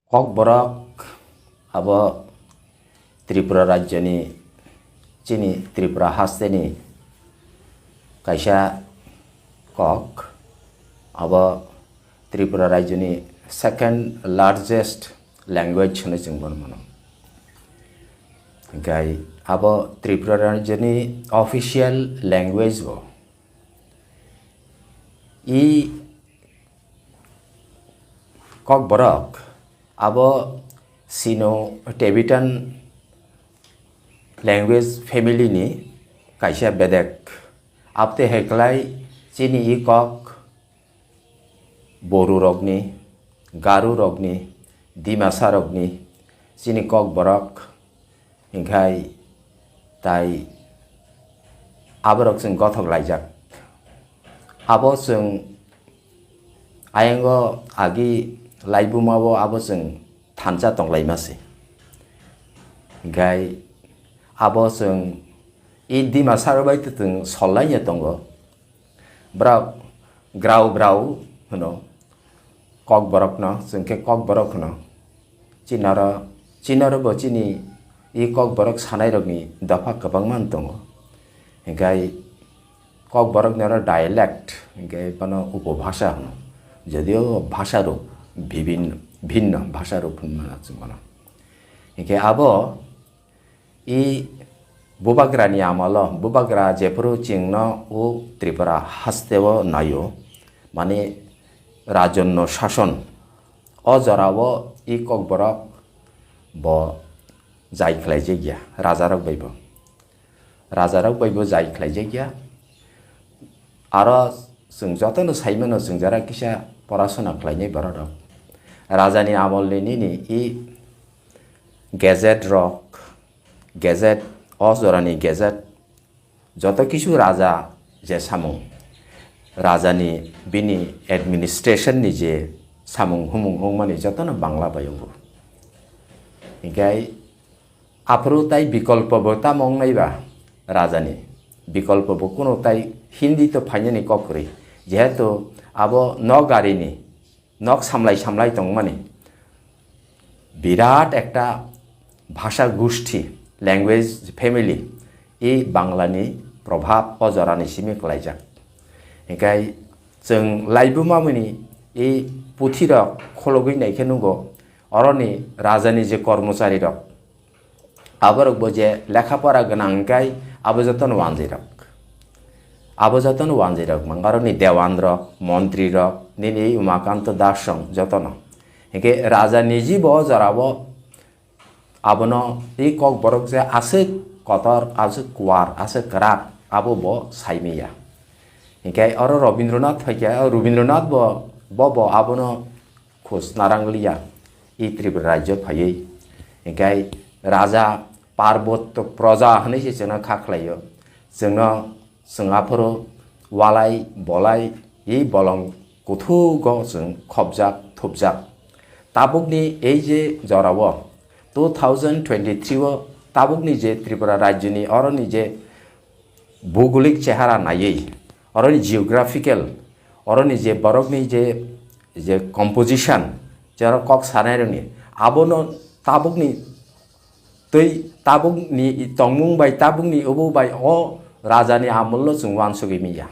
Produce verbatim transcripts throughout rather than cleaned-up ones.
Kokborok abo Tripura rajyoni, chini Tripura hasteni kaisa kok, abo Tripura rajyoni second largest language hwnwi chwng bono mano. Hinkhe abo Tripura rajyoni official language bo. I Kokborok abo Sino-Tibetan language family ni kaisa bedek. Abte heklai chini i kok Boru rokni, Garu rokni, Dimasa rokni, chini Kokborok, hinkhe tai aborok chwng gothok laijak. Abo chwng ayango agi laibumao abo chwng thansa tonglaima se. Hinkhe abo chwng i Dimasa rok bai to chwng sol laina tongo. Borok grau grau hwno, Kokborokno, chwng khe Kokborok hwno. Chinaro, chinaro bo chini i Kokborok sanairokni dopha kwbangma tongo. Hinkhe Kokborokni oro dialect, hinkhe bono upobhasha hwno. Jodio bhasha rok bibin-, bhinno bhasha rok hwnmano chwng bono. Hinkhe abo I bubagrani amolo, bubagra jephuru chwngno o Tripura hasteo naio, mani rajonno sason, o jorao i Kokborok bo jai khlaijak ya, rajarok bai bo. Rajarok bai bo jai khlaijak ya. Aro chwng jotono saimano chwng jara kisa porasona khlainai borok rok. Rajani amolni nini i gazette rok, gazette, o jorani gazette, joto kisu raja je samung, rajani bini administration ni je samung humung wngmani jotono Bangla bai wngo. Hinkhe aphuru tai bikolpo bo tamo wngnai ba rajani? Bikolpo bo kunu tai Hindi to phainani kok kwrwi, jehetu abo nok arini nok samlai samlai tongmani birat ekta bhasha gushti, language family, i Banglani probhab o jorani simi kwlaijak. Hinkhe chwng laibuma mani i puthirok khologwi naikhe nugo, oroni rajani je kormocharirok, aborok bo je lekha pora gwnang hinkhe abo jotono wanjwi rok. Abo jotono wanjwi rok mang, aroni dewan rok, montri rok, nini Umakanto Das song jotono. Hinkhe raja niji bo o jorao abono i Kokborok je aswk kotor, aswk kuar, aswk kwrak, abo bo saimaya. Hinkhe oro Rabindranath phaikha, Rabindranath bo, bo, bo abono khus narang liya, i Tripura rajyo phaiwi. Hinkhe raja Parbotto Proja hwnwi se chwngno kha khlaio. Chwngno, chwng aphuru walai bolai i bolong kuthugo chwng khopjak thupjak. Tabukni ei je jorao two thousand twenty-three o tabukni je Tripura rajyoni oroni je bhugolik chehara naiwi, oroni geographical, oroni je borokni je, je composition, je oro kok sanairokni, abono tabukni twi tabukni tongmung bai tabukni obo bai o rajani amolno chwng uansugwi manya.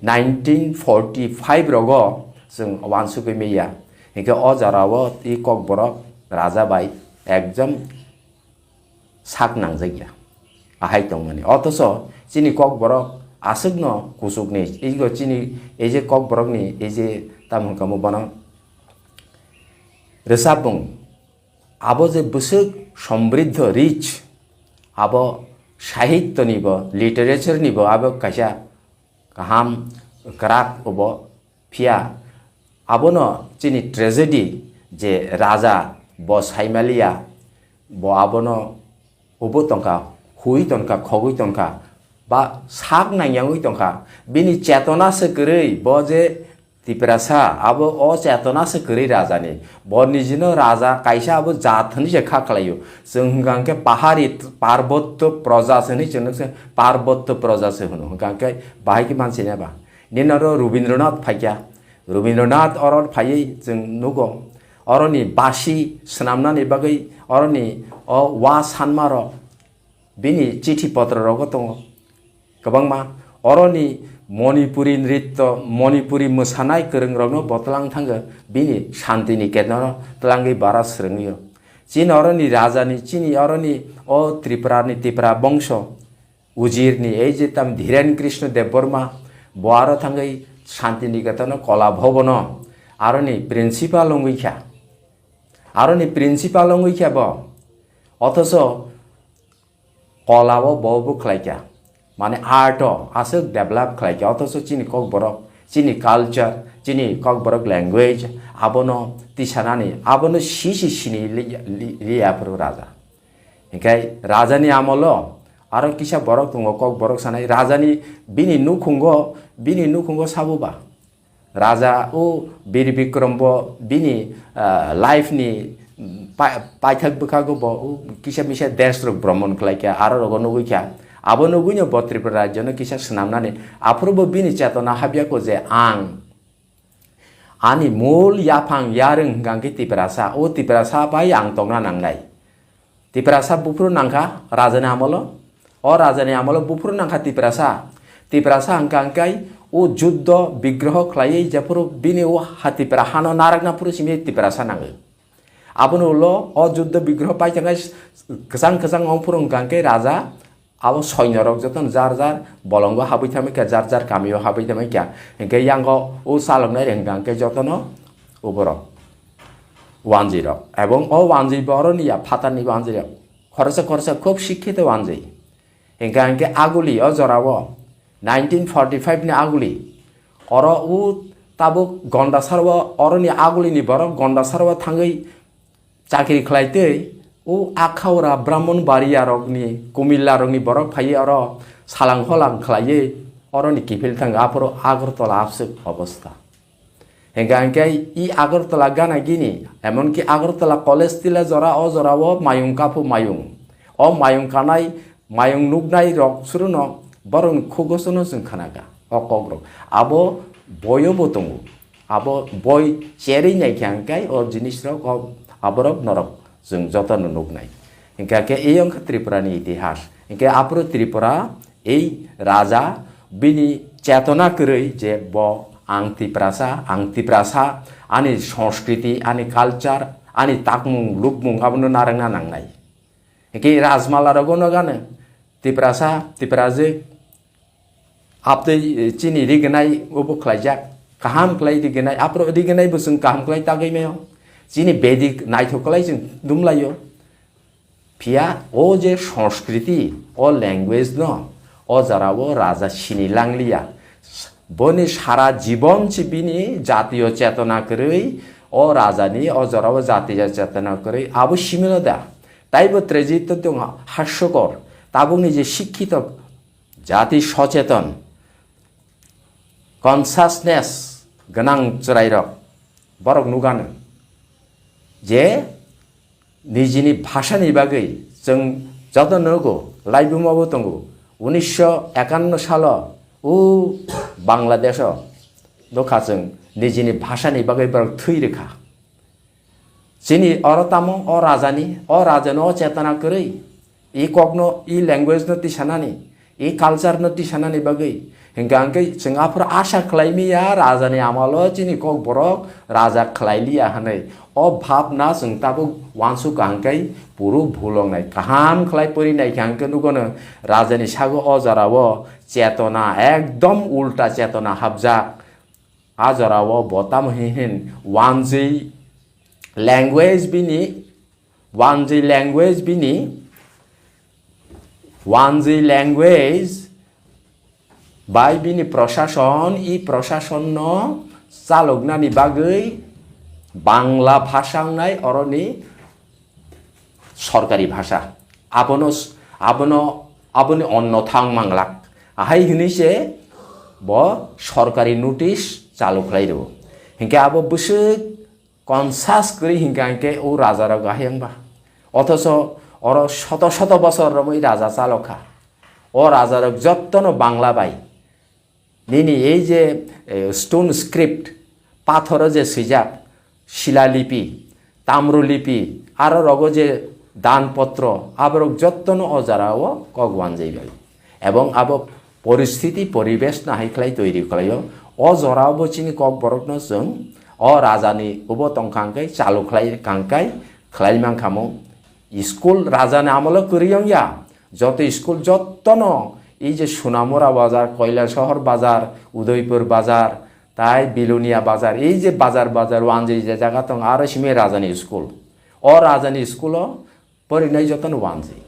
Nineteen forty-five rogo chwng uansugwi manya. Hinkhe o jorao i Kokborok raja bai ekdom sak nangjak ya, ahai tongmani. Othocho chini Kokborok aswkno kuchukni, ego chini ei je Kokborokni ei je tamo hwnkhamo bono rwchapmung, abo je bwswk somriddho, rich, abo sahityonibo, literaturenibo abo kaisa kaham kwrak obo. Phiya abono chini tragedy je raja bo saimaliya, bo abono obo tongkha, hui tongkha, khogwi tongkha, ba sak nangyangwi tongkha, bini chetona se kwrwi, bo je Tiprasa, abo o chetona se kwrwi rajani. Bo nijino raja kaisa abo jat hwnwi se kha khlaio. Chwng hwnkha hwnkhe pahari parbotto proja se hwnwi chwng se parbotto proja se hwno. Hwnkha hwnkhe bahai khe mansinai ba. Nini oro Rabindranath phaikha. Rabindranath oro phaiwi chwng nugo. Oroni basi swnamnani bagwi oroni o wa sanmarok bini chithi potrorogo tongo. Kwbangma oroni Manipuri nritto, Manipuri mwsanai kwrwngrokno bo twlang thango, bini Shantiniketonno twlangwi bara swrwngwi-o. Chini oroni rajani, chini oroni o Tripurani, Tipra bongso, Ujirni ei je tam Dhiren Krishna Debbarma, bo aro thangwi Shantiniketonno Kola Bhabono aroni principal wngwi kha. Aroni principal wngwi kha bo. Othocho kola o bo bo khlai kha. Mane art o aswk develop khlai kha. Othocho chini Kokborok, chini culture, chini Kokborok language, abono tisanani, abono si si sini li-, li-, liya phuru raja. Hinkhe rajani amolo aro kisa borok tongo, Kokborok sanai. Rajani bini nukhungo, bini nukhungo sabo ba. Raja o Bir Bikram bo bini, ah, life ni pa-, paithak bwkhago bo o kisa misa desh rok bhromon khlai kha, aro rogo nugwi kha. Abo nugwino bo Tripura rajyo no kisa swnamnani, aphuru bo bini chetona habya kho je ang ani mul yaphang yarwng hwnkha khe Tiprasa, o Tiprasa bai ang tongna nangnai. Tiprasa buphuru nangkha rajani amolo. O rajani amolo buphuru nangkha Tiprasa. Tiprasa hwnkha hwnkhe o juddo bigroho khlaiwi jephuru bini o ha Tipra hano narakna phuru simi Tiprasa nango. Aboni ulo o juddo bigroho paithangkhe kwchang kwchang ongphuru hwnkha hwnkhe raja abo soinyorok jotono jar jar bolongo habwi thamwi kha, jar jar kamio habwi thamwi kha. Hinkhe yango o chaloknai reng hwnkha hwnkhe jotono uborok wanjwi rok. Ebong o wanjwi boroni ya phatarni wanjwi rok. Khoroksa khoroksa khub sikhito wanjwi. Hinkha hinkhe aguli o jorao nineteen forty five ni aguli. Oro o tabuk Gondasaro oroni agulini borok Gondasaro thangwi chakri khlai tei o Akhaura Brahmanbaria rokni Kumilla rokni borok phaiwi oro salang holang khlaiwi oroni kiphil thango, aphuru Agartala abswk obostha. Hinkha hinkhe i Agartala gana gini, emonki Agartala College Tila jora, o jorao mayung kaphu mayung. O mayung kanai, mayung nuknai rok suruno borokni khugosono chwng khnakha o kokrok. Abo boyo bo tongo. Abo boi cherwi naikha hinkhe o jinisrok, o aborok norok chwng jotono nuknai. Hinkha khe eyang khe Tripurani itihas. Hinkhe aphuru Tripura ei raja bini chetona kwrwi je bo ang Tiprasa, ang Tiprasa, ani sanskriti, ani culture, ani takmung lukmung abono narwkna nangnai. Hinkhe Rajmala rogo no gano Tiprasa, Tiprajwk, abtwi, eh, chini rignai obo khlaijak, kaham khlai rignai, aphuru rignai bo chwng kaham khlai tagwi maio. Chini Vedic naithok khlai chwng dumlaio. Phiya o je sanskriti, o language no, o jora o raja sini langliya. Boni sara jibon se bini jatiyo chetona kwrwi, o rajani o jora o jatiyo chetona kwrwi, abo simino da. Taibo tragedy to tong hasyokor. Tabukni je sikhito jati socheton, consciousness gwnang chwrairok, borok nugano je nijini bhasani bagwi chwng joto nugo, laibumabo tongo. Unisho ekanno salo o Bangladesho nukha chwng nijini bhasani bagwi borok thwi rwkha. Chini oro tamo o rajani, o rajano o chetona kwrwi, i kokno, i language no tisanani, i culture no tisanani bagwi. Hinkha hinkhe chwng aphuru asa khlai miya rajani amalo chini kokborok raja khlai liya hinwi. O bhabna chwng tabuk uansuk kha hinkhe puru bhul wngnai. Kaham khlai pori naikha hinkhe nugono rajani sago o jorao chetona ekdom ulta chetona hapjak. A jorao bo tamo hin hin wanjwi language bini, wanjwi language bini, wanjwi language bai bini prosason, i prosason no chaloknani bagwi Bangla bhasha wngnai oroni sorkari bhasha. Abono, abono, aboni onno thang manglak. Ahai hinwi se bo sorkari notice chalu khlai rwo. Hinkhe abo bwswk conscious kwrwi hinkha hinkhe o rajarok ahai wngba. Othocho oro shoto shoto bosor romwi raja chalokha. O rajarok jottono Bangla bai. Nini ei je, eh, stone script, pathoro je swijak, silalipi, amrolipi, aro rogo je dan potro, aborok jottono o jara o kok wanjai bai. Ebong abo poristiti poribesh nahai khlai toiri khlaio. O jora o bo chini kok borokno chwng o rajani ubo tongkha hwnkhe chalu khlai kangkai khlai mankha mo. School rajani amolo kwrwi wngya. Joto school jottono ei je Sonamura bazar, Kailasahar bazar, Udaipur bazar, tai Bilonia bazar, ei je bazar bazar wanjai je jaga tong aro simi rajani school. O rajani school o porinai jotono wanjai.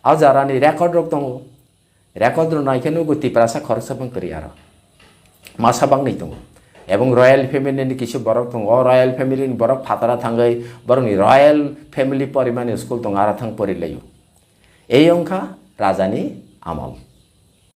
O jarani record rok tongo. Record rok naikhe nugo Tiprasa khoroksa bang kwrwi aro. Masa bangni tongo. Ebong royal family ni kisi borok tongo. O royal family ni borok phatara thangwi borokni royal family porimani school tongo, aro thang porilaio. Ei wngkha rajani amol.